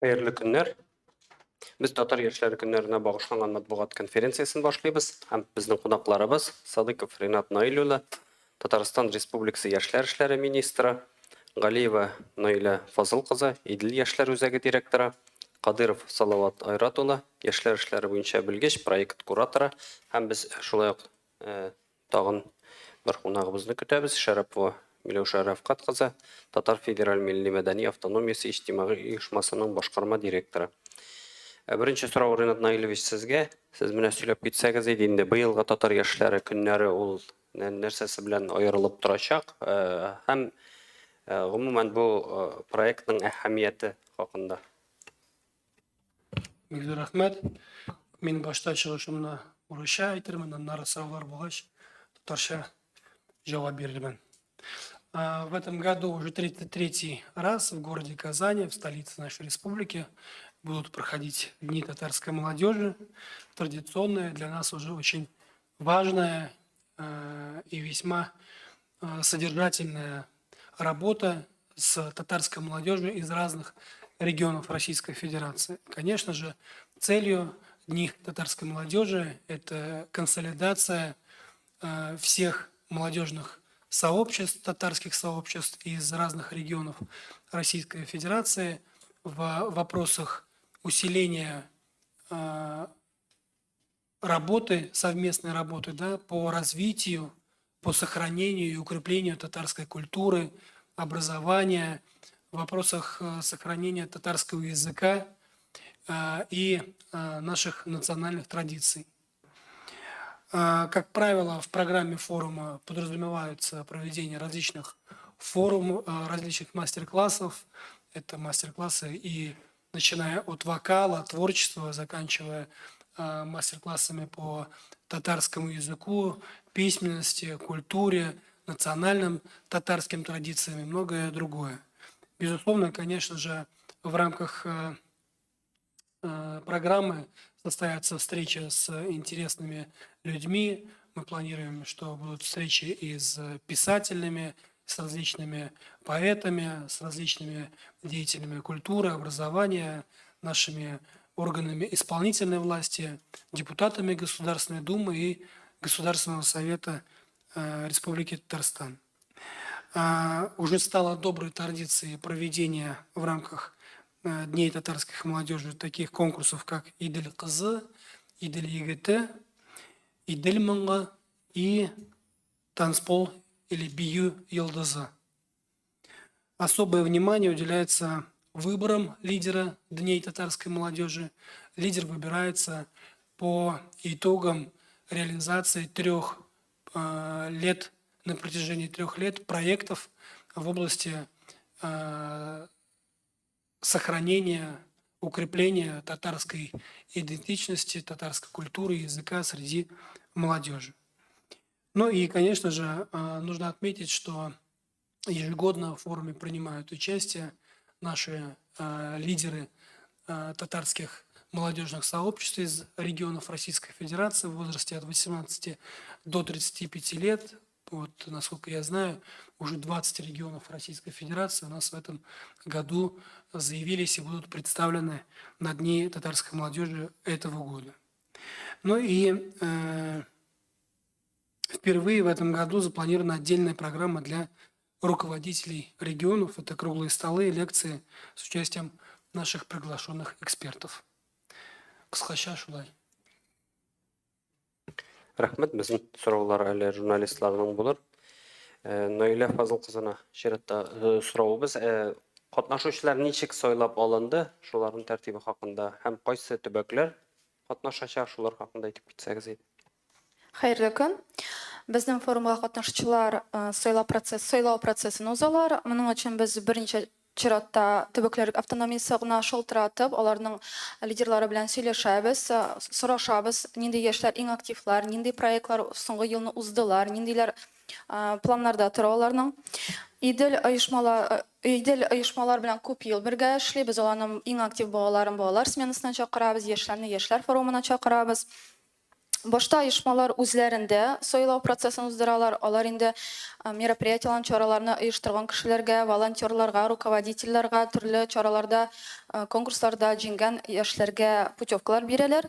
Хәерле көннәр. Без Татар яшьләре көннәренә багышланган матбугат конференциясен башлыйбыз һәм безнең кунакларыбыз Садыков Ринат Наил улы, Татарстан Республикасы яшьләр эшләре министры, Галиева Наилә Фазыл кызы, Идел яшьләр үзәге директоры, Кадыров Салават Айрат улы, яшьләр эшләре буенча белгеч, проект кураторы һәм без шулай ук Тагын бер кунагыбызны көтәбез, Шәрәпова Миләүшә Рәфкать кызы, Татар федераль милли-мәдәни автономиясе иҗтимагый оешмасының башкарма директоры. Ә беренче сорау, Ринат Наилевич, сезгә. Сез менә сөйләп китсәгез иде инде, быелгы татар яшьләре көннәре ул нәрсәсе белән аерылып торачак һәм гомумән бу проектның әһәмияте хакында. Бик зур рәхмәт. Мин башта чыгышымны урысча әйтермен, аннары сораулар булгач, татарча җавап бирермен. В этом году уже 33 раз в городе Казани, в столице нашей республики, будут проходить Дни татарской молодежи. Традиционная, для нас уже очень важная и весьма содержательная работа с татарской молодежью из разных регионов Российской Федерации. Конечно же, целью Дней татарской молодежи – это консолидация всех молодежных сообществ, татарских сообществ из разных регионов Российской Федерации в вопросах усиления работы, совместной работы, да, по развитию, по сохранению и укреплению татарской культуры, образования, в вопросах сохранения татарского языка и наших национальных традиций. Как правило, в программе форума подразумеваются проведение различных форумов, различных мастер-классов. Это мастер-классы и начиная от вокала, творчества, заканчивая мастер-классами по татарскому языку, письменности, культуре, национальным татарским традициям и многое другое. Безусловно, конечно же, в рамках программы состоятся встречи с интересными людьми. Мы планируем, что будут встречи и с писателями, с различными поэтами, с различными деятелями культуры, образования, нашими органами исполнительной власти, депутатами Государственной Думы и Государственного Совета Республики Татарстан. Уже стало доброй традицией проведения в рамках Дней татарских молодежи таких конкурсов, как Идел кызы, Идел егете, Идел моңы и Танцпол или Бию йолдызы. Особое внимание уделяется выборам лидера Дней татарской молодежи. Лидер выбирается по итогам реализации 3 лет, на протяжении 3 лет проектов в области сохранения, укрепления татарской идентичности, татарской культуры и языка среди молодежи. Ну и, конечно же, нужно отметить, что ежегодно в форуме принимают участие наши лидеры татарских молодежных сообществ из регионов Российской Федерации в возрасте от 18 до 35 лет. Вот, насколько я знаю, уже 20 регионов Российской Федерации у нас в этом году заявились и будут представлены на Дни татарской молодежи этого года. Ну и впервые в этом году запланирована отдельная программа для руководителей регионов. Это круглые столы и лекции с участием наших приглашенных экспертов. Кыскача шулай. Рәхмәт, безнең сораулар әле журналистларның булыр. Наилә Фазыл кызына чиратта соравыбыз. Катнашучылар ничек сайлап алынды, шуларның тәртибе хакында һәм кайсы төбәкләр катнашачак, шулар хакында әйтеп китсәгез иде. Хәерле көн. Безнең форумга катнашучылар сайлау процессын узалар. Моның өчен без берничә чиратта төбәкләр автономиясе гына шалтыратып, аларның лидерлары белән сөйләшәбез, сорашабыз, нинди яшьләр иң активлар, нинди проектлар соңгы елны уздылар, ниндиләр планнарда тора аларның. Идел оешмалар Идел оешмалар белән күп ел бергә эшли. Без аларның иң актив балаларын балалар сменасына чакырабыз, яшьләрне яшьләр форумына чакырабыз. Башта оешмалар үзләрендә сайлау процессын уздыралар. Алар инде мероприятиеләрне, чараларны оештырган кешеләргә, волонтерларга, руководительләргә, төрле чараларда, конкурсларда җиңгән яшьләргә путевкалар бирәләр.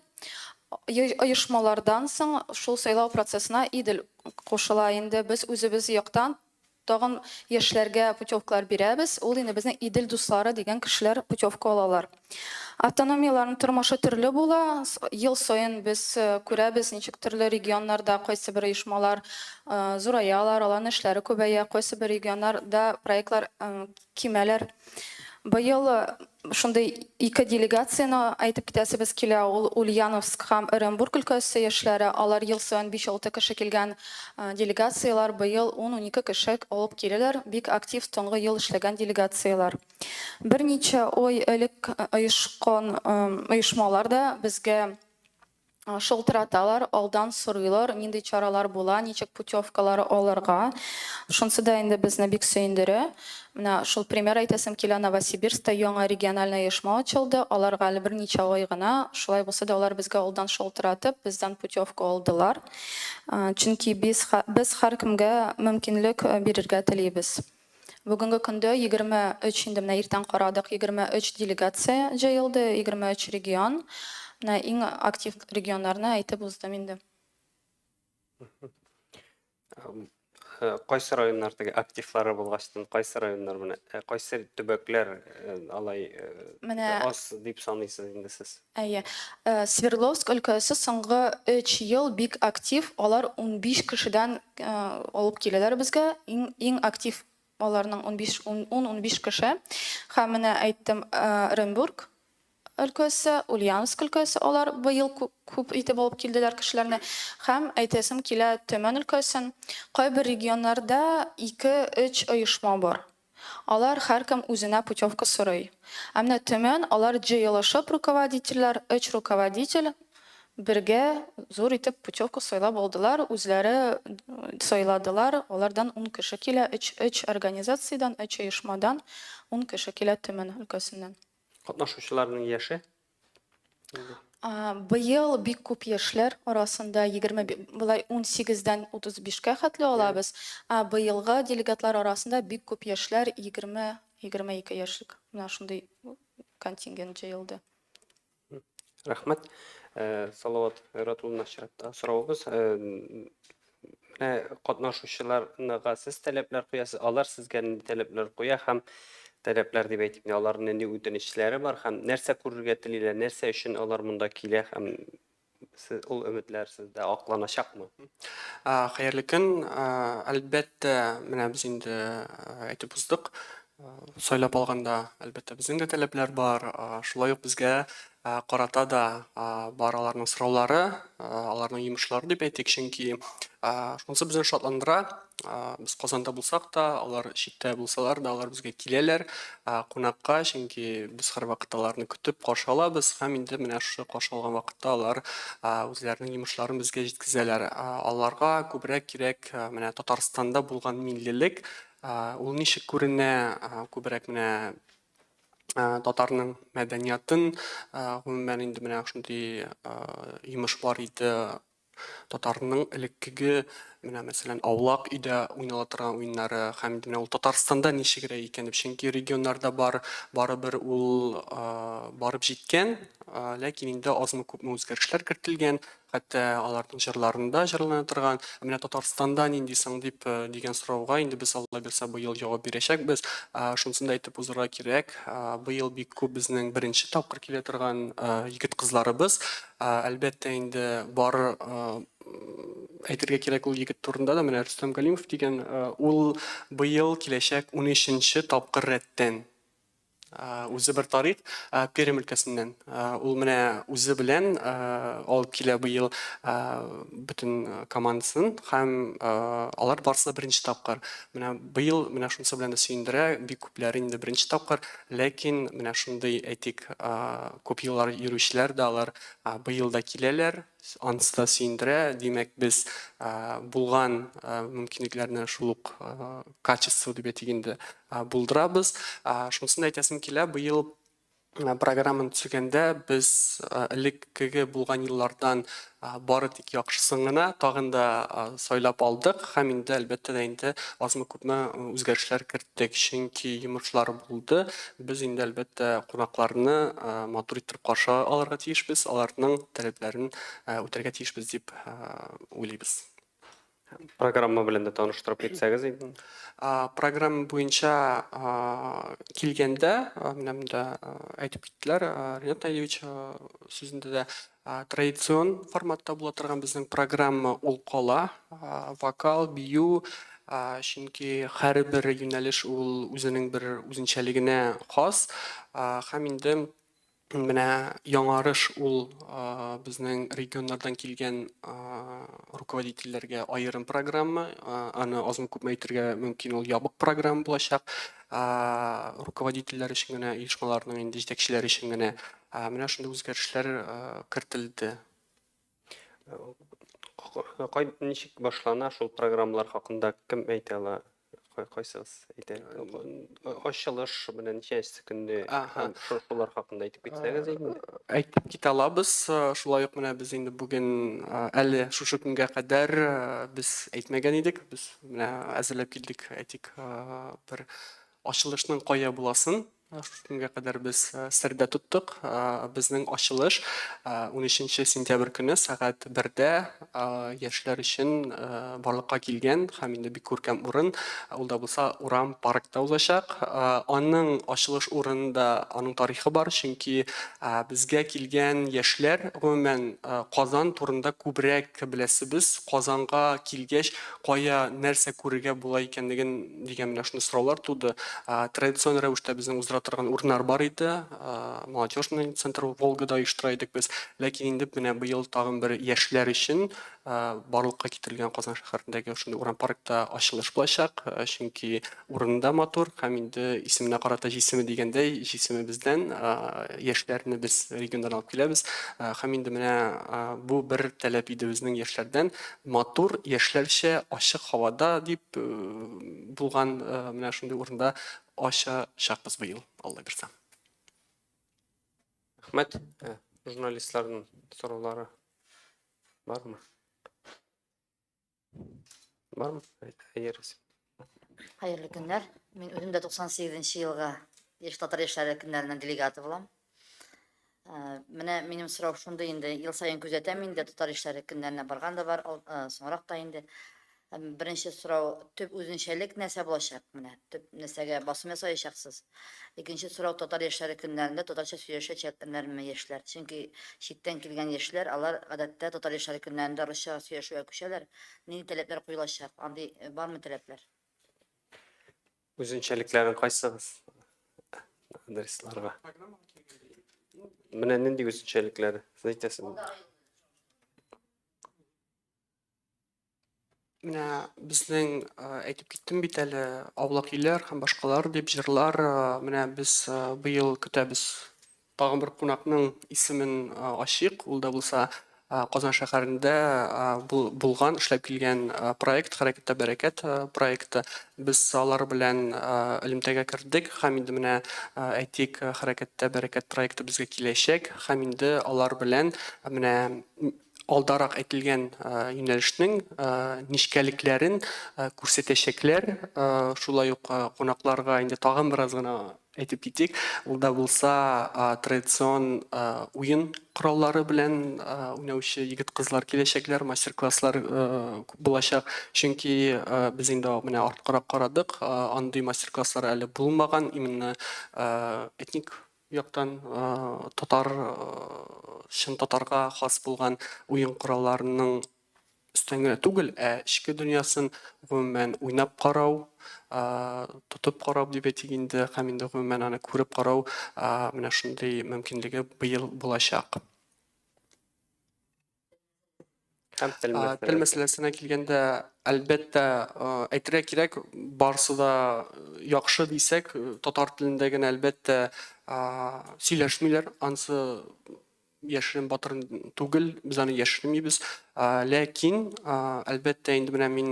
Оешмалардан соң шул сайлау процессына Идел кушыла инде. Без үзебез яктан Тагын яшьләргә путевкалар бирәбез. Ул инде безнең Идел дуслары дигән кешеләр путевка алалар. Автономияләрнең тормышы төрле була. Ел саен без күрәбез, ничек төрле регионнарда кайсы бер оешмалар зураялар, аларның эшләре күбәя, кайсы бер регионнарда проектлар кимәләр. Быел шундый ике делегацияне әйтеп китәсебез килә. Ул Ульяновск һәм Оренбург өлкәсе яшьләре. Алар ел саен 5-6 кеше килгән делегацияләр. Быел 10-12 кеше алып киләләр. Бик актив соңгы ел эшләгән делегацияләр. Берничә ай элек оешкан оешмалар да безгә Шылтыраталар, алдан сорыйлар, нинди чаралар була, ничек путевкалар алырга. Шунсы да инде безне бик сөендерә. Менә шул пример әйтәсем килә, Новосибирскта яңа региональный оешма ачылды, аларга әле берничә ай гына, шулай булса да алар безгә алдан шалтыратып, бездән путевка алдылар. Чөнки без, без һәркемгә мөмкинлек бирергә телибез. Бүгенге көндә 23, инде менә иртән карадык, 23 делегация җыелды, 23 регион. Менә иң актив регионнарны әйтеп уздым инде. Кайсы районнар теге активлары булгачтын, кайсы районнар менә, кайсы төбәкләр алай менә аз дип саныйсыз инде сез? Әйе. Свердловск өлкәсе соңгы өч ел бик актив, алар 15 кешедән алып киләләр безгә. Иң, иң актив аларның 15, 10-15 кеше. Һәм менә әйттем, Оренбург өлкәсе, Ульяновск өлкәсе алар быел күп итеп алып килделәр кешеләрне. Һәм әйтәсем килә Төмән өлкәсен. Кайбер регионнарда 2-3 оешма бар. Алар һәркем үзенә путевка сорый. Ә менә Төмән, алар җыелышып руководительләр, өч руководитель бергә зур итеп путевка сайлап алдылар, үзләре сайладылар, алардан ун кеше килә, өч, өч организациядән, өч оешмадан ун кеше килә Төмән өлкәсеннән. Катнашучыларның яше? Быел бик күп яшьләр арасында 20 болай 18-дән 35-кә хәтле алабыз. Ә быелгы делегатлар арасында бик күп яшьләр 20-22 яшьлек. Менә шундый контингент җыелды. Рәхмәт. Салават Айрат улына чиратта соравыбыз. Менә катнашучыларга сез таләпләр куясыз, алар сезгә нинди таләпләр куя һәм таләпләр дип әйтик, аларның нинди үтенечләре бар һәм нәрсә күрергә телиләр, нәрсә өчен алар монда килә һәм сез, ул өметләр сездә акланачакмы? Хәерле көн. Әлбәттә, менә без инде әйтеп уздык, Сайлап алганда, әлбәттә, безнең дә таләпләр бар. Шулай ук безгә карата да бар аларның сораулары, аларның йомышлары дип әйтик, чөнки шунысы безне шатландыра. Без Казанда булсак та, алар читтә булсалар да, алар безгә киләләр кунакка, чөнки без һәрвакыт аларны көтеп каршы алабыз һәм инде менә шушы каршы алган вакытта алар үзләренең йомышларын безгә җиткезәләр. Аларга күбрәк кирәк менә Татарстанда булган миллилек, Ул ничек күренә, күбрәк менә татарның мәдәниятын, гомумән инде менә шундый йомыш бар иде, татарның элеккеге менә мәсәлән аулак өйдә уйнала торган уеннары һәм инде менә ул Татарстанда ничегрәк икән дип, чөнки регионнарда бар, барыбер ул барып җиткән, ләкин инде азмы-күпме үзгәрешләр кертелгән. Хәтта аларның җырларында җырлана торган. Ә менә Татарстанда нинди соң дип дигән сорауга инде без Алла бирсә быел җавап бирәчәкбез. Шунысын да әйтеп узырга кирәк, быел бик күп безнең беренче тапкыр килә торган егет-кызларыбыз. Әлбәттә инде бар әйтергә кирәк ул егет турында да, менә Рөстәм Галимов дигән, ул быел киләчәк унөченче тапкыр рәттән. Үзе бер тарих, Пермь өлкәсеннән. Ул менә үзе белән алып килә быел бөтен командасын һәм алар барысы да беренче тапкыр. Менә быел менә шунысы белән дә сөендерә, бик күпләре инде беренче тапкыр, ләкин менә шундый, әйтик, күп еллар йөрүчеләр дә алар быел да киләләр. Анысы да сөендерә. Димәк, без булган мөмкинлекләрне шул ук качество дип әйтик инде, булдырабыз. Шунысын да әйтәсем килә, быел Программаны төзегәндә без элеккеге булган еллардан бары тик яхшысын гына тагын да сайлап алдык һәм инде, әлбәттә дә инде, азмы-күпме үзгәрешләр керттек, чөнки йомышлар булды. Без инде, әлбәттә, кунакларны матур иттереп каршы алырга тиешбез, аларның таләпләрен үтәргә тиешбез дип уйлыйбыз. Программа белән дә таныштырып китсәгез инде. Программа буенча килгәндә, менә монда әйтеп киттеләр, Ренат Наилевич сүзендә дә, традицион форматта була торган безнең программа ул кала. Вокал, бию, чөнки һәрбер юнәлеш ул үзенең бер үзенчәлегенә хас. Һәм инде менә яңарыш ул безнең регионнардан килгән руководительләргә аерым программа. Аны азмы күпме әйтергә мөмкин, ул ябык программа булачак. Руководительләр өчен генә, оешмаларның инде җитәкчеләре өчен генә. Менә шундый үзгәрешләр кертелде. Кай ничек башлана шул программалар хакында кем әйтә ала? Кайсыгыз әйтә? Ачылыш менә ничәнче көнне һәм шулар хакында әйтеп китсәгез инде. Әйтеп китә алабыз. Шулай ук менә без инде бүген әле шушы көнгә кадәр без әйтмәгән идек. Без менә әзерләп килдек, әйтик, бер ачылышның кая буласын. Шушы көнгә кадәр без сердә тоттык. Безнең ачылыш 13 сентябрь көне сәгать 1дә яшьләр өчен барлыкка килгән һәм инде бик күркәм урын, ул да булса урам паркта узачак. Аның ачылыш урынында аның тарихы бар, чөнки безгә килгән яшьләр, гомумән, Казан турында күбрәк беләсебез, Казанга килгәч, кая нәрсә күрергә була икәнлеген дигән менә шундый сораулар туды. Традицион рәвештә безнең уздыра торган урыннар бар иде. Молодежный центр Волгада оештыра идек без. Ләкин инде менә быел тагын бер яшьләр өчен барлыкка китерелгән Казан шәһәрендәге шундый урам паркта ачылыш булачак. Чөнки урыны да матур һәм инде исеменә карата җисеме дигәндәй, җисеме бездән, яшьләрне без регионнан алып киләбез. Һәм инде менә бу бер таләп иде безнең яшьләрдән. Матур, яшьләрчә, ачык һавада дип булган менә шундый урында ачачакбыз быел, Алла бирса. Рәхмәт. Журналистларның сораулары бармы? Бармы? Әйе, Хәерле көннәр. Мин үзем дә 98 нче елгы яшь татар яшьләре көннәренең делегаты булам. Менә минем сорау шундый инде, ел саен күзәтәм инде, татар яшьләре көннәренә барган да бар, соңрак та инде. Беренче сорау, төп үзенчәлек нәрсә булачак? Менә төп нәрсәгә басым ясаячаксыз? Икенче сорау, татар яшьләре көннәрендә татарча сөйләшәчәкләрме яшьләр? Чөнки читтән килгән яшьләр, алар гадәттә татар яшьләре көннәрендә русча сөйләшүгә күчәләр. Нинди таләпләр куелачак? Андый бармы таләпләр? Үзенчәлекләрен кайсыгыз адресларга? Менә нинди үзенчәлекләре? Сез әйтәсезме? Менә безнең әйтеп киттем бит әле, аулак өйләр һәм башкалар дип җырлар. Менә без быел көтәбез тагын бер кунакның исемен ачыйк. Ул да булса Казан шәһәрендә булган, эшләп килгән проект Хәрәкәттә бәрәкәт проекты. Без алар белән элемтәгә кердек һәм инде менә әйтик, Хәрәкәттә бәрәкәт проекты безгә киләчәк һәм инде алар белән менә алдарак әйтелгән юнәлешнең нечкәлекләрен күрсәтәчәкләр. Шулай ук кунакларга инде тагын бераз гына әйтеп китик, ул да булса традицион уен кораллары белән уйнаучы егет-кызлар киләчәкләр, мастер-класслар булачак. Чөнки без инде менә арткарак карадык, андый мастер-класслар әле булмаган, именно этник яктан татар, чын татарга хас булган уен коралларының өстән генә түгел, ә эчке дөньясын гомумән уйнап карау, тотып карау дип әйтик инде, һәм инде гомумән аны күреп карау, менә шундый мөмкинлеге быел булачак. Һәм тел мәсьәләсе. Тел мәсьәләсенә килгәндә, әлбәттә, әйтергә кирәк, барысы да яхшы дисәк, татар телендә генә, әлбәттә, сөйләшмиләр. Ансы яшерен батырын түгел, без аны яшермибез. Ләкин, әлбәттә, инде менә мин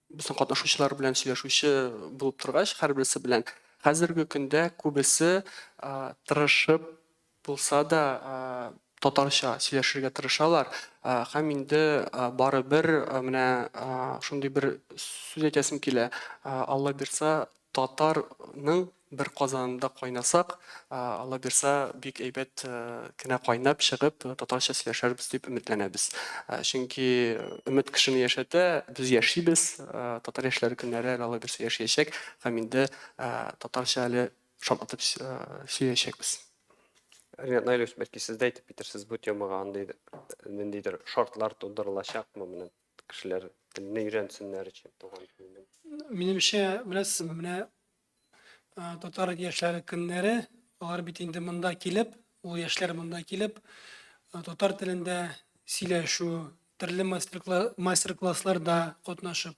безнең катнашучылар белән сөйләшүче булып торгач, һәрберсе белән. Хәзерге көндә күбесе тырышып булса да татарча сөйләшергә тырышалар. Һәм инде барыбер менә шундый бер сүз әйтәсем килә. Алла бирса, татарның бер казанында кайнасак, Алла бирса, бик әйбәт кенә кайнап чыгып, татарча сөйләшербез дип өметләнәбез. Чөнки өмет кешене яшәтә, без яшибез, татар яшьләре көннәре әле Алла бирса яшәячәк һәм инде татарча әле шартлатып сөйләячәкбез. Ринат Наилевич, бәлки сез дә әйтеп китерсез бу темага андый ниндидер шартлар тудырылачакмы менә кешеләр телне өйрәнсеннәр өчен туган телне? Минемчә, беләсезме, менә татар яшьләре көннәре, алар бит инде монда килеп, ул яшьләр монда килеп, татар телендә сөйләшү, төрле мастер-классларда катнашып,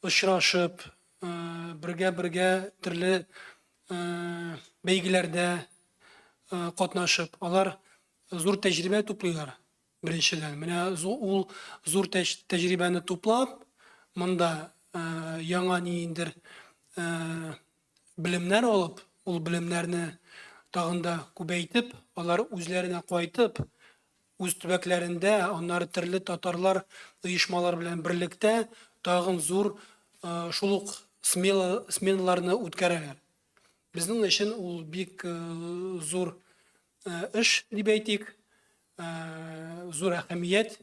очрашып, бергә-бергә төрле бәйгеләрдә катнашып, алар зур тәҗрибә туплыйлар. Беренчедән, менә ул зур тәҗрибәне туплап, монда яңа ниндидер белемнәр алып, ул белемнәрне тагын да күбәйтеп, алар үзләренә кайтып, үз төбәкләрендә, аннары төрле татарлар оешмалар белән берлектә тагын зур шул ук сменаларны үткәрәләр. Безнең өчен ул бик зур эш дип әйтик, зур әһәмият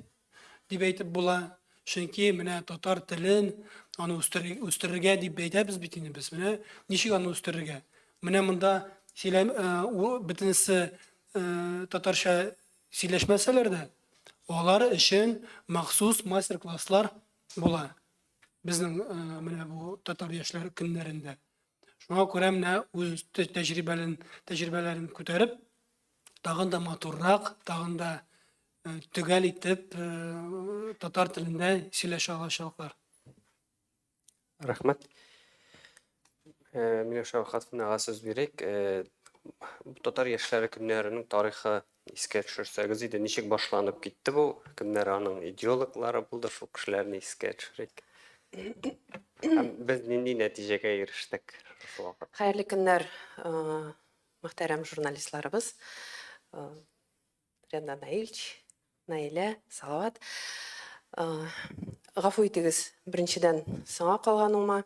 дип әйтеп була. Чөнки менә татар телен аны үстерергә дип әйтәбез бит инде без. Менә ничек аны үстерергә? Менә монда сөйләм бөтенесе татарча сөйләшмәсәләр дә, алар өчен махсус мастер-класслар була. Безнең менә бу татар яшьләр көннәрендә. Шуңа күрә менә үз тәҗрибәләрен, тәҗрибәләрен күтәреп, тагын да матуррак, тагын да э, төгәл итеп э, татар телендә сөйләшә алачаклар. Рәхмәт. Э, Миләүшә Вахатовнага сүз бирик. Татар яшьләре көннәренең тарихы искә төшерсәгез иде, ничек башланып китте бу? Кемнәр аның идеологлары булды, шул кешеләрне искә төшерик. Һәм без нинди нәтиҗәгә ирештек шушы вакыт? Хәерле көннәр, мөхтәрәм журналистларыбыз. Ренат Наилч, Наилә, Салават. Гафу итегез, беренчедән соңа калганыма.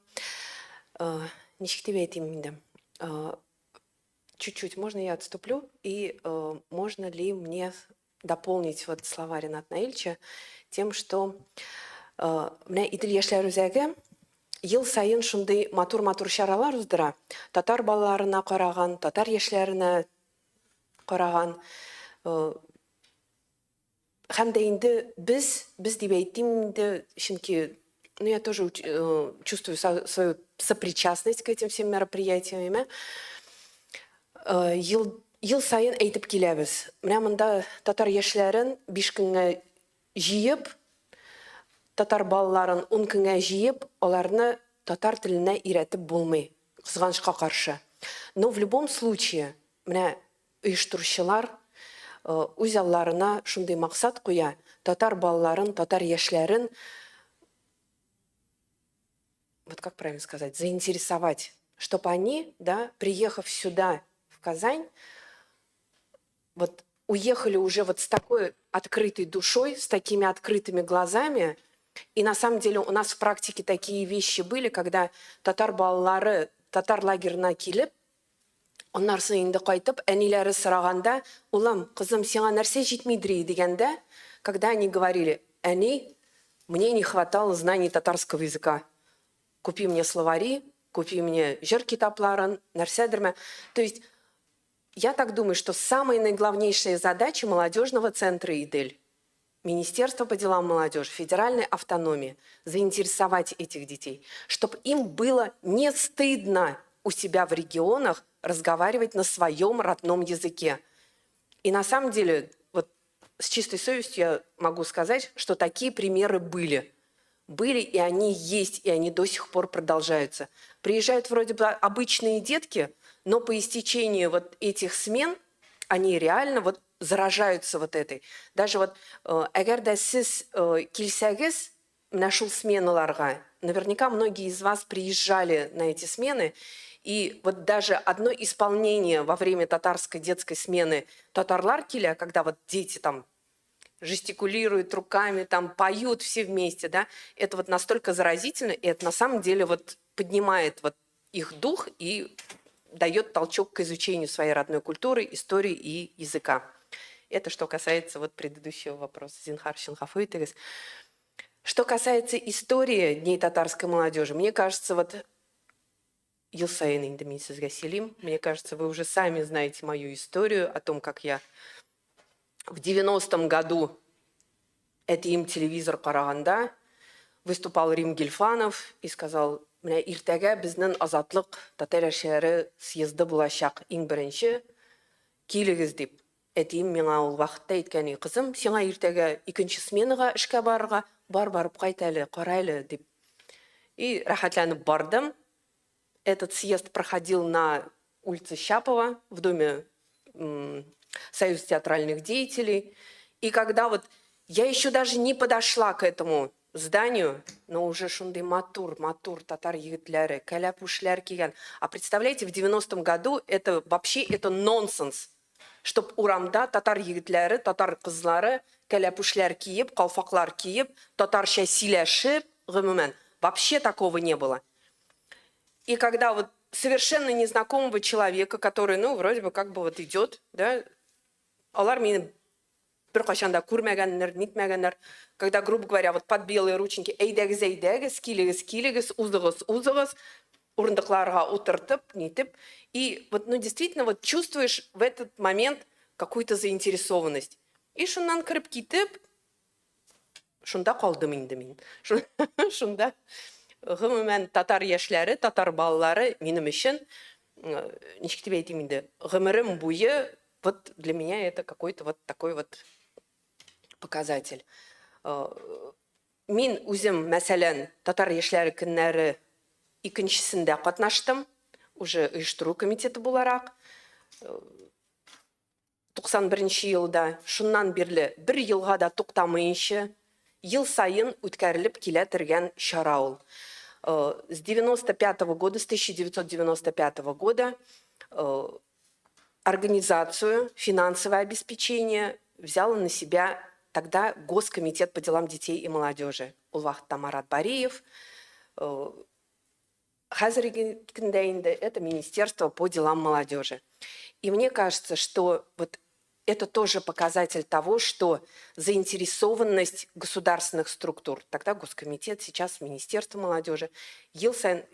Ничек дип әйтим инде? Чуть-чуть, можно я отступлю? И можно ли мне дополнить вот слова Рената Наильча тем, что менә Идел яшьләр үзәге ел саен шундый матур-матур чаралар уздыра. Татар балаларына караган, татар яшьләренә караган. Һәм дә инде без, без дип әйтим инде, чөнки ну, я тоже чувствую свою сопричастность к этим всем мероприятиям. Ел, ел саен әйтеп киләбез. Менә монда татар яшьләрен 5 көнгә җыеп, татар балаларын 10 көнгә җыеп, аларны татар теленә өйрәтеп булмый, кызганычка каршы. Но в любом случае, менә оештыручылар үз алларына шундый максат куя, татар балаларын, татар яшьләрен, вот как правильно сказать, заинтересовать, чтобы они, да, приехав сюда, в Казань, вот уехали уже вот с такой открытой душой, с такими открытыми глазами. И на самом деле у нас в практике такие вещи были, когда татар балалары татар лагерына килеп, аннан инде кайтып, әниләре сораганда, улым, кызым, сиңа нәрсә җитмидер дигәндә, когда они говорили, әни, мне не хватало знаний татарского языка. Купи мне словари, купи мне җыр китапларын, нәрсәдерме. То есть я так думаю, что самая наиглавнейшая задача молодежного центра «Идель», Министерства по делам молодежи, федеральной автономии заинтересовать этих детей, чтобы им было не стыдно у себя в регионах разговаривать на своем родном языке. И на самом деле, вот с чистой совестью я могу сказать, что такие примеры были. Были, и они есть, и они до сих пор продолжаются. Приезжают вроде бы обычные детки, но по истечении вот этих смен они реально вот заражаются вот этой. Даже вот әгәр дә сез килсәгез менә шул сменаларга, наверняка многие из вас приезжали на эти смены, И вот даже одно исполнение во время татарской детской смены «Татарлар килә», когда вот дети там жестикулируют руками, там поют все вместе, да, это вот настолько заразительно, и это на самом деле вот поднимает вот их дух и дает толчок к изучению своей родной культуры, истории и языка. Это что касается вот предыдущего вопроса. Зинһар өчен гафу итегез. Что касается истории Дней татарской молодежи, мне кажется, вот ел саен инде мин сезгә сөйлим. Мне кажется, вы уже сами знаете мою историю о том, как я в 90-м году әтием телевизор караганда выступал Рим Гильфанов и сказал: «Менә иртәгә безнең Азатлык татар яшьләре съезды булачак, иң беренче, килегез», дип. Әтием миңа ул вакытта әйткән: «Кызым, сиңа иртәгә икенче сменага эшкә барырга, бар, барып кайт әле, кара әле», дип. И рәхәтләнеп бардым. Этот съезд проходил на улице Щапова в доме Союза театральных деятелей. И когда вот я еще даже не подошла к этому зданию, но уже шундый матур, матур татар егетләре, кәләпүшләр кигән. А представляете, в 90-м году это вообще это нонсенс, чтоб урамда татар егетләре, татар кызлары кәләпүшләр киеп, калфаклар киеп, татарча сөйләшеп, гомумән, вообще такого не было. И когда вот совершенно незнакомого человека, который, ну, вроде бы как бы вот идет, да, алар мине беркайчан да күрмәгәннәр, нитмәгәннәр, когда, грубо говоря, вот под белые рученьки: «Әйдәгез, әйдәгез, килегез, килегез, узыгыз, узыгыз», урындыкларга утыртып, нитеп, и вот, ну, действительно, вот чувствуешь в этот момент какую-то заинтересованность. И шуннан кереп китеп, шунда калдым инде мин. Шунда гомумән татар яшьләре, татар балалары минем өчен, ничек дип әйтим инде, гомерем буе вот для меня это какой-то вот такой вот показатель. Мин үзем, мәсәлән, татар яшьләре көннәре икенчесендә катнаштым, уже оештыру комитеты буларак. 91 елда шуннан бирле бер елга да туктамыйынча ел саен үткәрелеп килә торган чара ул. С 95 года, с 1995 года организацию, финансовое обеспечение взяла на себя тогда Госкомитет по делам детей и молодежи. Ул вакытта Марат Бариев, хәзерге көндә инде это Министерство по делам молодежи. И мне кажется, что вот это тоже показатель того, что заинтересованность государственных структур, тогда Госкомитет, сейчас Министерство молодежи, ел саен,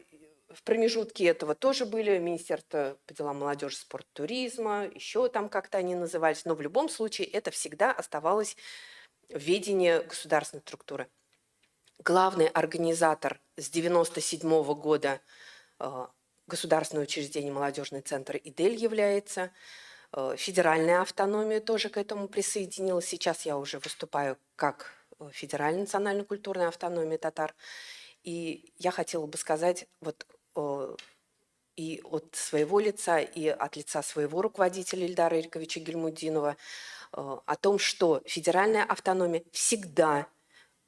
в промежутке этого тоже были Министерство по делам молодежи, спорта, туризма, еще там как-то они назывались, но в любом случае это всегда оставалось в ведении государственной структуры. Главный организатор с 1997 года государственное учреждение «Молодежный центр Идель» является. Федеральная автономия тоже к этому присоединилась. Сейчас я уже выступаю как Федеральная национально-культурная автономия татар. И я хотела бы сказать вот и от своего лица, и от лица своего руководителя Ильдара Ириковича Гильмутдинова о том, что федеральная автономия всегда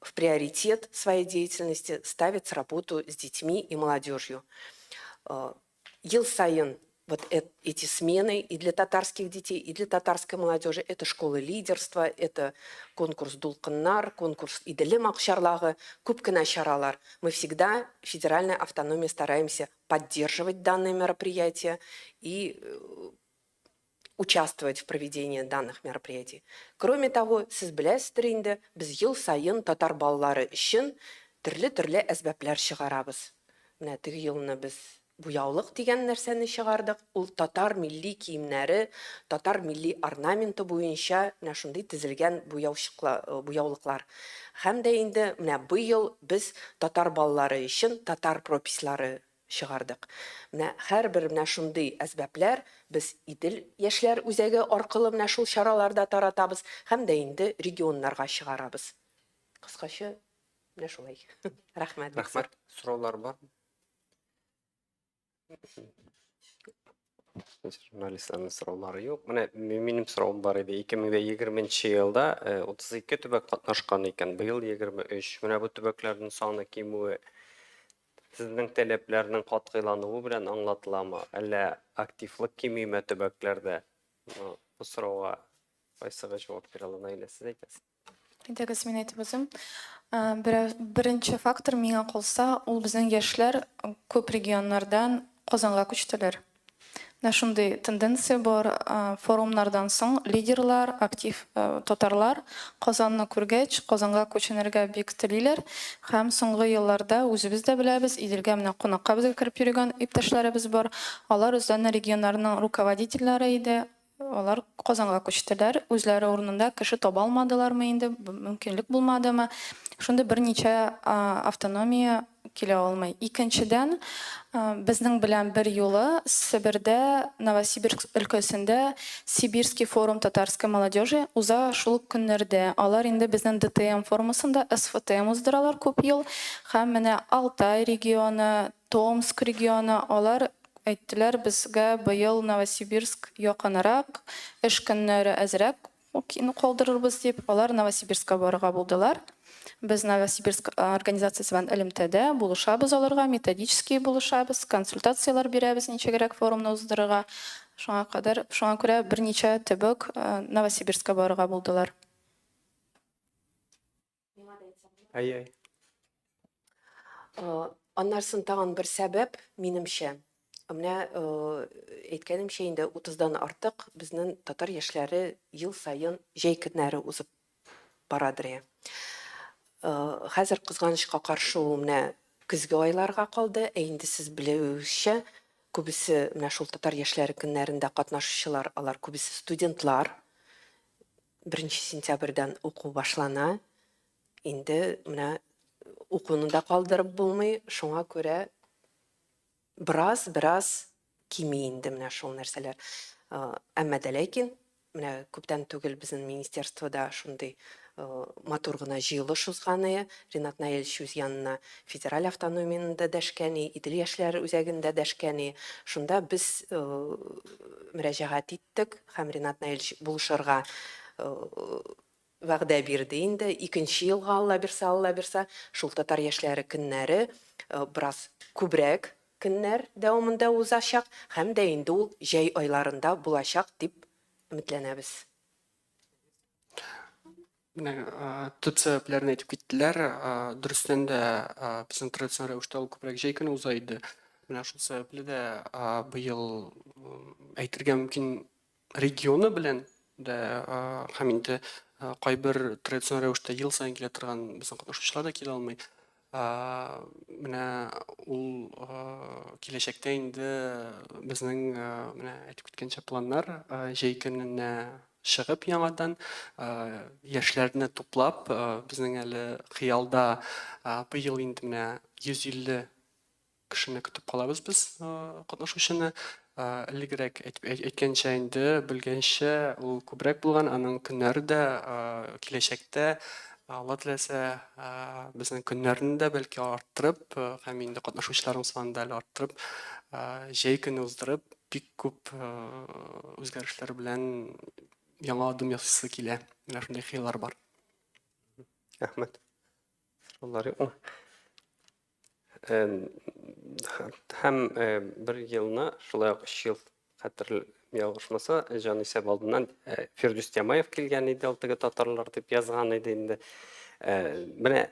в приоритет своей деятельности ставит работу с детьми и молодежью. Ел саен вот эти смены и для татарских детей, и для татарской молодежи. Это школа лидерства, это конкурс «Дулкыннар», конкурс «Иделем акчарлагы», күп кенә чаралар. Мы всегда, федеральная автономия, стараемся поддерживать данное мероприятие и участвовать в проведении данных мероприятий. Кроме того, сез беләсездер инде, без ел саен татар балалары өчен төрле-төрле әсбаплар чыгарабыз. Менә теге елны без буяулык дигән нәрсәне чыгардык. Ул татар милли киемнәре, татар милли орнаменты буенча менә шундый тезелгән буяулыклар. Һәм дә инде менә быел без татар балалары өчен татар пропислары чыгардык. Менә һәрбер менә шундый әсбаплар без Идел яшьләр үзәге аркылы менә шул чараларда таратабыз һәм дә инде регионнарга чыгарабыз. Кыскача, менә шулай. Рәхмәт. Бик зур. Рәхмәт. Сораулар бар? Журналистларның сораулары юк. Менә минем соравым бар иде. 2020 елда 32 төбәк катнашкан икән, быел 23. Менә бу төбәкләрнең саны кимүе Сезнең таләпләрнең катгыйлануы белән аңлатыламы, әллә активлык кимиме төбәкләрдә? Бу сорауга кайсыгы җавап бирә ала, Наилә, сез әйтәсез. Әйдәгез, мин әйтеп узыйм. Беренче фактор миңа калса, ул безнең яшьләр күп регионнардан Казанга күчтеләр. Менә шундый тенденция бар. Форумнардан соң лидерлар, актив татарлар Казанны күргәч, Казанга күченергә бик телиләр. Һәм соңгы елларда үзебез дә беләбез, Иделгә менә кунакка безгә кереп йөрегән иптәшләребез бар. Алар үзләренең регионнарының руководительләре иде. Алар Казанга күчтеләр. Үзләре урынында кеше таба алмадылармы инде, мөмкинлек булмадымы? Шундый берничә автономия килә алмый. Икенчедән, безнең белән бер юлы Себердә, Новосибирск өлкәсендә Сибирский форум татарской молодежи уза шул ук көннәрдә. Алар инде безнең ДТМ формасында СФТМ уздыралар күп ел. Һәм менә Алтай регионы, Томск регионы, алар әйттеләр, безгә быел Новосибирск якынрак, эш көннәре әзрәк калдырырбыз дип, алар Новосибирскка барырга булдылар. Без Новосибирск организациясе белән элемтәдә, булышабыз аларга, методически булышабыз, консультацияләр бирәбез, ничегрәк форумны уздырырга. Шуңа кадәр, шуңа күрә берничә төбәк Новосибирскка барырга булдылар. Әй, әй. Аннарсын тагын бер сәбәп, минемчә, менә әйткәнемчә инде 30-дан артык безнең татар яшьләре ел саен җәй көннәре узып барадыр. Хәзер кызганычка каршы ул менә көзге айларга калды, ә инде сез белүегезчә, күбесе менә шул татар яшьләре көннәрендә катнашучылар, алар күбесе студентлар. 1 сентябрьдән уку башлана. Инде менә укуны да калдырып булмый, шуңа күрә бераз, бераз кими инде менә шул нәрсәләр. Әмма дә ләкин менә күптән түгел безнең министерствода шундый матур гына җыелыш узганы, Ринат Наилевич үз янына федераль автономияне дә дәшкән, Идел яшьләр үзәген дә дәшкән. Шунда без мөрәҗәгать иттек һәм Ринат Наилевич булышырга вәгъдә бирде инде. Икенче елга, Алла бирса, Алла бирса, шул татар яшьләре көннәре бераз күбрәк көннәр дәвамында узачак һәм дә инде ул җәй айларында булачак дип өметләнәбез. Менә төп сәбәпләрен әйтеп киттеләр. Дөрестән дә, безнең традицион рәвештә ул күбрәк җәй көне уза иде. Менә шул сәбәпле дә быел әйтергә мөмкин регионы белән дә һәм инде кайбер традицион рәвештә ел саен килә торган безнең катнашучылар да килә алмый. Менә ул киләчәктә инде безнең менә әйтеп киткәнчә планнар җәй көненә чыгып яңадан яшьләрне туплап, безнең әле хыялда быел инде менә 150 кешене көтеп калабыз без катнашучыны. Элегрәк әйткәнчә инде, белгәнчә, ул күбрәк булган, аның көннәре дә киләчәктә, Алла теләсә, безнең көннәрне дә бәлки арттырып, һәм инде катнашучыларның санын да әле арттырып, җәй көне уздырып, бик күп үзгәрешләр белән яңа адым ясыйсы килә. Менә шундый хыяллар бар. Рәхмәт. Сораулар юкмы? Һәм бер елны, шулай ук 3 ел хәтер ялгышмаса, җан исәп алдыннан Фирдүс Тямаев килгән иде, ул теге татарлар дип язган иде инде. Менә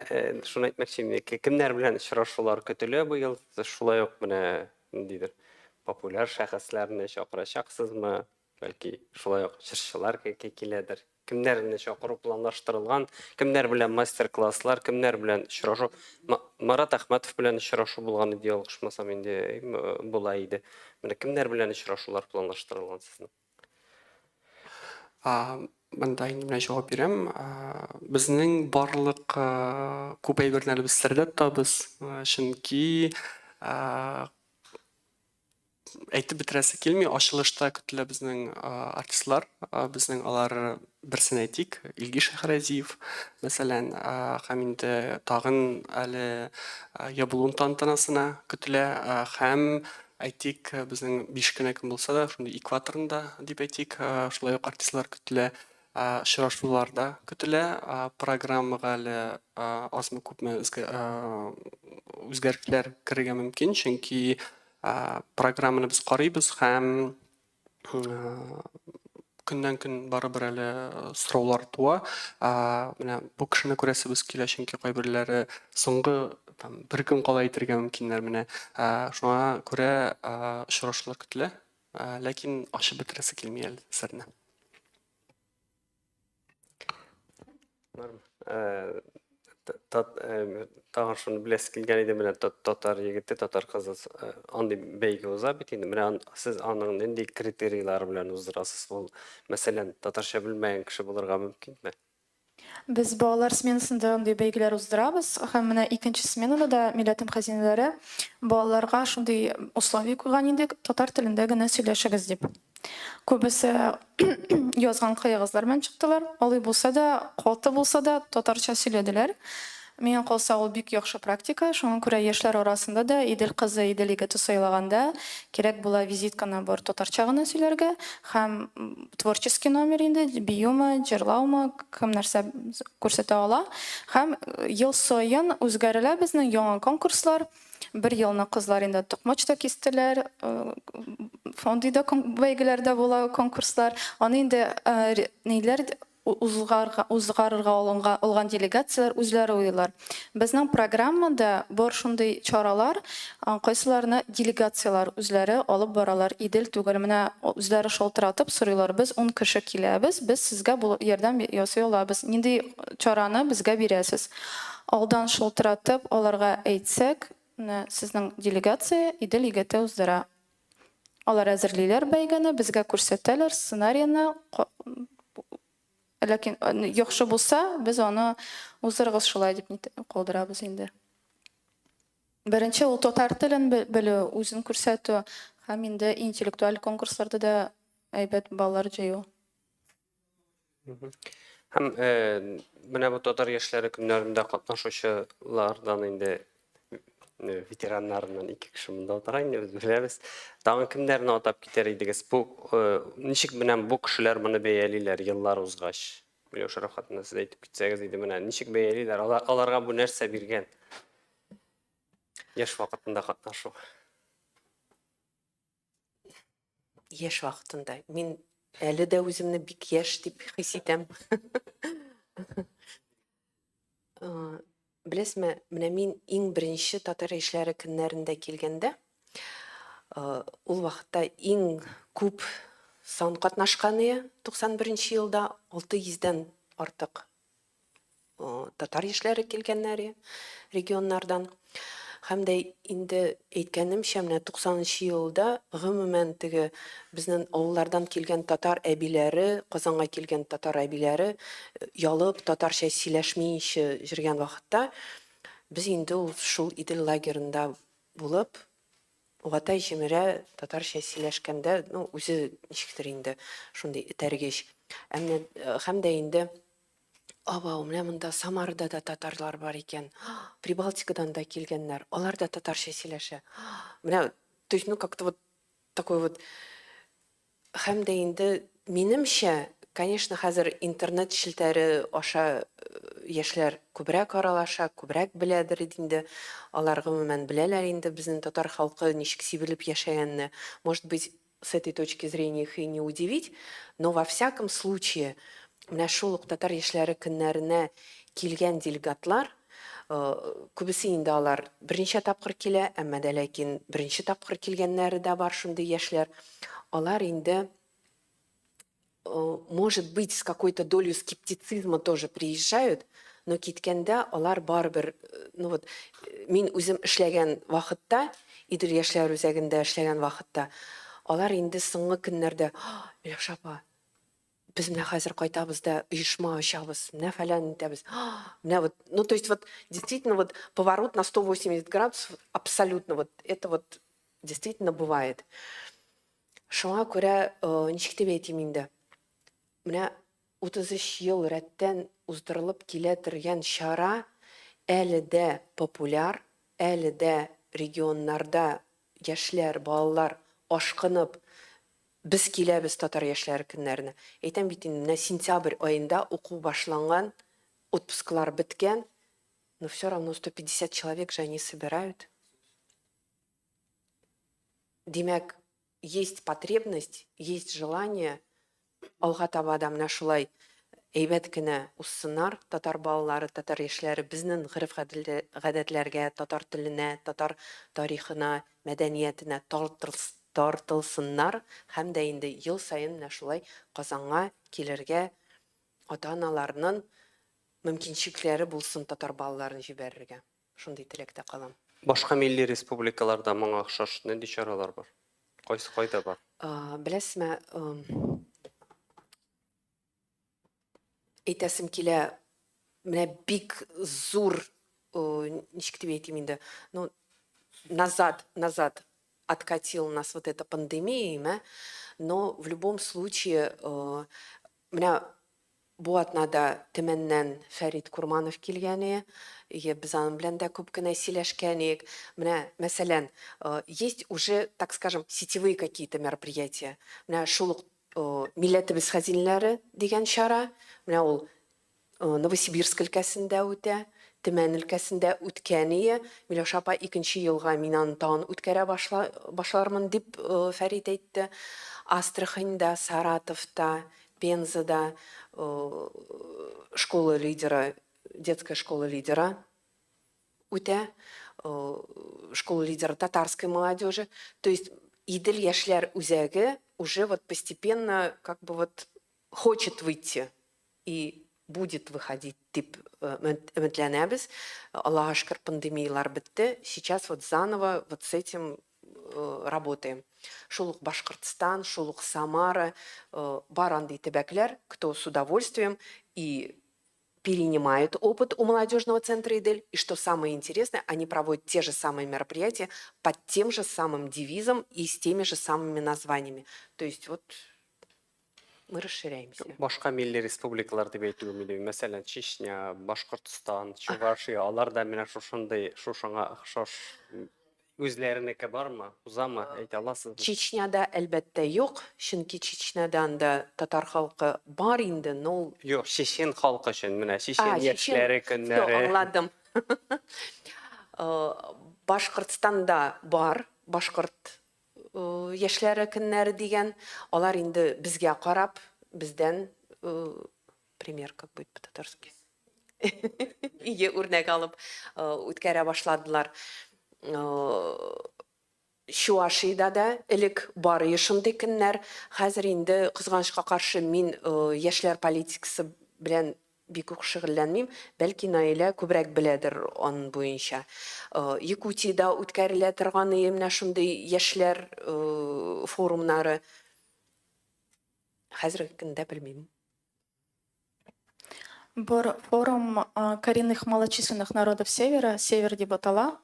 шуны әйтмәкче идем, кемнәр белән очрашулар көтелә быел? Шулай ук менә ниндидер популяр шәхесләрне чакырачаксызмы? Бәлки шулай ук җырчылар киләдер. Кемнәрне чакыру планлаштырылган, кемнәр белән мастер-класслар, кемнәр белән очрашу. Марат Әхмәтов белән очрашу булган иде, ялгышмасам инде була иде. Менә кемнәр белән очрашулар планлаштырылган сезнең? Монда инде менә җавап бирәм. Безнең барлык күп әйберне әле без сердә тотабыз, чөнки әйтеп бетерәсе килми. Ачылышта көтелә безнең артистлар. Безнең алар берсен әйтик, Илгиз Шәһрәзиев, мәсәлән, һәм инде тагын әле ябылу тантанасына көтелә һәм әйтик, безнең 5 кенә көн булса да, шундый экваторында дип әйтик, шулай ук артистлар көтелә. Очрашулар да көтелә. Программага әле азмы-күпме үзгәрешләр керергә мөмкин, чөнки программаны без карыйбыз һәм көннән-көн барыбер әле сораулар туа. Менә бу кешене күрәсебез килә, чөнки кайберләре соңгы там бер көн кала әйтергә мөмкиннәр менә. Шуңа күрә очрашулар көтелә. Ләкин ачып бетерәсе килми әле серне. Э, э, тагын шуны беләсе килгән иде, менә татар егете, татар кызы э, андый бәйге уза бит инде. Менә сез аның нинди критерийлары белән уздырасыз? Ул, мәсәлән, татарча белмәгән кеше булырга мөмкинме? Без балалар сменасында андый бәйгеләр уздырабыз һәм менә икенче сменада да Милләтем хәзинәләре балаларга шундый условие куйган идек, татар телендә генә сөйләшегез дип. Күбесе язган кыегызлар белән чыктылар. Алай булса да, каты булса да, татарча сөйләделәр. Миңа калса, ул бик яхшы практика. Шуңа күрә яшьләр арасында да Идел кызы, Идел егете сайлаганда кирәк була визитканы бар татарча гына сөйләргә һәм творческий номер инде, биюме, җырлаумы, кем нәрсә күрсәтә ала. Һәм ел саен үзгәрелә безнең яңа конкурслар. Бер елны кызлар инде токмач та кистеләр, фондый да бәйгеләрдә була конкурслар. Аны инде ниләр узгарга, узгарырга алынга, алган делегацияләр үзләре уйлар. Безнең программада бар шундый чаралар, кайсыларны делегацияләр үзләре алып баралар. Идел түгел, менә үзләре шалтыратып сорыйлар, без 10 кеше киләбез, без сезгә бу ярдәм ясый алабыз. Нинди чараны безгә бирәсез? Алдан шалтыратып аларга әйтсәк, менә сезнең делегация Идел егете уздыра. Алар әзерлиләр бәйгене, безгә күрсәтәләр сценарийны. Ләкин яхшы булса, без аны уздырыгыз шулай дип калдырабыз инде. Беренче ул татар телен белү, үзен күрсәтү һәм инде интеллектуаль конкурсларда да әйбәт баллар җыю. Һәм менә бу татар яшьләре көннәрендә катнашучылардан инде ветераннарыннан ике кеше монда утыра инде, без беләбез. Тагын кемнәрне атап китәр идегез? Бу ничек менә бу кешеләр моны бәялиләр еллар узгач? Миләүшә Рафхатовна, сез әйтеп китсәгез иде, менә ничек бәялиләр? Алар, аларга бу нәрсә биргән? Яшь вакытында катнашу. Яшь вакытында. Мин әле дә үземне бик яшь дип хис итәм. Беләсезме, менә мин иң беренче татар яшьләре көннәрендә килгәндә, ул вакытта иң күп сан катнашкан иде, 91 елда 600 дән артык татар яшьләре килгәннәр регионнардан. Һәм дә инде әйткәнемчә, менә 90 елда гомумән теге безнең авыллардан килгән татар әбиләре, Казанга килгән татар әбиләре ялып татарча сөйләшмиенчә йөргән вакытта без инде ул шул Идел лагерында булып, вата җимерә татарча сөйләшкәндә, ну, үзе ничектер инде шундый этәргеч. Ә менә һәм дә инде Абау, менә монда Самарада да татарлар бар икән. Прибалтикадан да килгәннәр. Алар да татарча сөйләшә. Менә, то есть, ну, как-то вот такой вот һәм дә инде минемчә, конечно, хәзер интернет челтәре аша яшьләр күбрәк аралаша, күбрәк беләдер инде. Алар гомумән беләләр инде безнең татар халкы ничек сибелеп яшәгәнне. Может быть, с этой точки зрения их и не удивить, но во всяком случае менә шул ук татар яшьләре көннәренә килгән делегатлар, күбесе инде алар берничә тапкыр килә, әмма дә ләкин беренче тапкыр килгәннәре дә бар шундый яшьләр. Алар инде, может быть, с какой-то долей скептицизма тоже приезжают, но киткәндә алар барыбер, ну вот, мин үзем эшләгән вакытта, Идел яшьләр үзәгендә эшләгән вакытта, алар инде соңгы көннәрдә, Миләүшә апа, без менә хәзер кайтабыз да оешма ачабыз, менә фәлән итәбез. Менә вот, ну то есть вот действительно вот поворот на 180 градусов абсолютно вот это вот действительно бывает. Шуңа күрә, ничек дип әйтим инде, менә 33 ел рәттән уздырылып килә торган чара әле дә популяр, әле дә регионнарда яшьләр, балалар ашкынып Без киләбез татар яшьләре көннәренә. Әйтәм бит инде, менә сентябрь аенда уку башланган, отпусклар беткән, но все равно 150 человек же они собирают. Димәк, есть потребность, есть желание. Алга таба да менә шулай әйбәт кенә узсыннар татар балалары, татар яшьләре безнең гореф-гадәтләргә, татар теленә, татар тарихына, мәдәниятенә тартылсыннар һәм дә инде ел саен менә шулай Казанга килергә ата-аналарның мөмкинчекләре булсын татар балаларын җибәрергә. Шундый теләктә калам. Башка милли республикаларда моңа охшаш нинди чаралар бар? Кайсы кайда бар? Беләсезме, әйтәсем килә, менә бик зур, ничек дип әйтим инде, ну, назад, назад откатил нас вот эта пандемия, имә, но в любом случае, менә бу атнада Төмәннән Фәрит Курманов килгән ие, ие, без аның белән дә күп кенә сөйләшкән идек. Менә, мәсәлән, есть уже, так скажем, сетевые какие-то мероприятия. Менә шул ук Милләтебез хәзинәләре дигән чара, менә ул Новосибирск өлкәсендә үтә, Төмән өлкәсендә үткән ие. Миләүшә апа, икенче елга мин аны тагын үткәрә башла, башлармын, дип Фәрит әйтте. Астраханьда, Саратовта, Пензада школа лидера, детская школа лидера үтә, школа лидера татарской молодежи. То есть Идел яшьләр үзәге уже вот постепенно как бы вот хочет выйти и будет выходить дип өметләнәбез. Аллага шөкер, пандемияләр бетте. Сейчас вот заново вот с этим работаем. Шул ук Башкортстан, шул ук Самара, бар андый төбәкләр, кто с удовольствием и перенимает опыт у молодежного центра «Идель». И что самое интересное, они проводят те же самые мероприятия под тем же самым девизом и с теми же самыми названиями. То есть вот мы расширяемся. Башка милли республикалар дип әйтүем иде. Мәсәлән, Чечня, Башкортстан, Чувашия, алар да менә шушындый, шушыңа охшаш үзләренеке бармы, узамы, әйтә аласызмы? Чечняда, әлбәттә, юк, чөнки Чечняда анда татар халкы бар инде, но ул Юк, чечен халкы өчен, менә чечен яшьләре көннәре. Все, аңладым. Башкортстанда бар, башкорт яшьләре көннәре дигән, алар инде безгә карап, бездән пример, как будет по-татарски, ие, үрнәк алып үткәрә башладылар. Чуашиядә дә элек бар иде шундый көннәр. Хәзер инде, кызганычка каршы, мин яшьләр политикасы белән бик үк шөгыльләнмим, бәлки Наилә күбрәк беләдер аның буенча. Якутиядә үткәрелә торган менә шундый яшьләр форумнары. Хәзерге көндә белмим. Бер форум коренных малочисленных народов Севера, Север дип атала.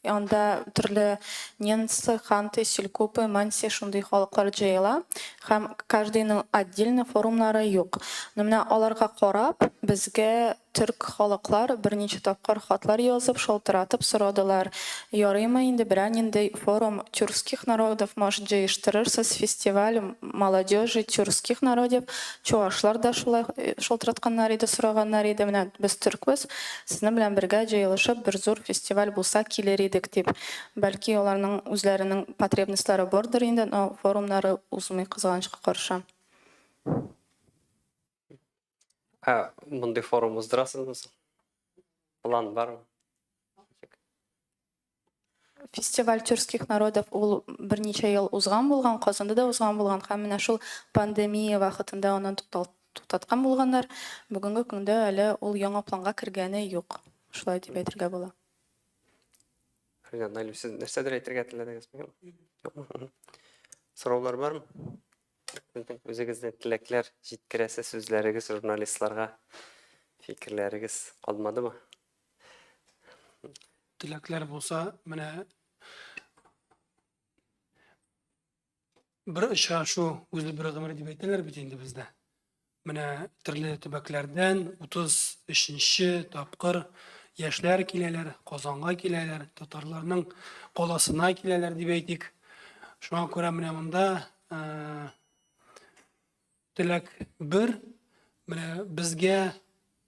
Анда төрле ненцы, ханты, селькупы, манси шундый халыклар җыела һәм каждыйның отдельно форумнары юк. Но менә аларга карап, безгә төрк халыклар берничә тапкыр хатлар язып, шалтыратып сорадылар, ярыймы инде берәр нинди форум тюркских народов, может, җыештырырсыз, фестиваль молодежи тюркских народов. Чуашлар да шулай шалтыратканнар иде, сораганнар иде, менә без төркбез, Сезнең белән бергә җыелышып бер зур фестиваль булса килер идек дип. Бәлки аларның үзләренең потребностьлары бардыр инде, но форумнары узмый кызганычка каршы. Ә мондый форум уздырасызмы соң? План бармы? Фестиваль тюркских народов ул берничә ел узган булган, Казанда да узган булган һәм менә шул пандемия вакытында аны туктаткан булганнар. Бүгенге көндә әле ул яңа планга кергәне юк. Шулай дип әйтергә була. Ринат Наилев, сез нәрсәдер әйтергә теләдегезме? Юкмы? Сораулар бармы? Сезнең үзегезнең теләкләр, җиткерәсе сүзләрегез журналистларга, фикерләрегез калмадымы? Теләкләр булса, менә бер очрашу үзе бер гомер дип әйтәләр бит инде бездә. Менә төрле төбәкләрдән 33-нче тапкыр яшьләр киләләр, Казанга киләләр, татарларның каласына киләләр дип әйтик. Шуңа күрә менә монда э, Теләк бер, менә безгә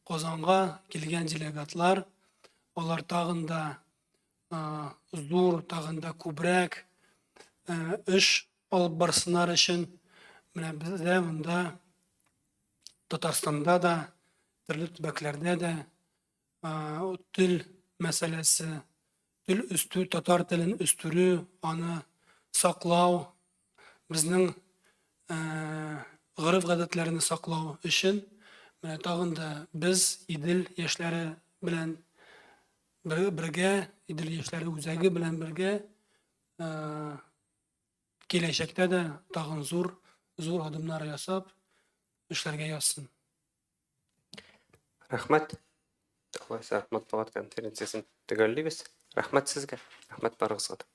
Казанга килгән делегатлар, алар тагын да зур, тагын да күбрәк эш алып барсыннар өчен, менә бездә монда Татарстанда да, төрле төбәкләрдә дә тел мәсьәләсе, тел үстерү, татар телен үстерү, аны саклау, безнең гореф-гадәтләрне саклау өчен менә тагын да без Идел яшьләре белән бергә, Идел яшьләре үзәге белән бергә киләчәктә дә тагын зур зур адымнар ясап эшләргә язсын. Рәхмәт. Алайса матбугат конференциясен төгәллибез. Рәхмәт сезгә. Рәхмәт барыгызга да.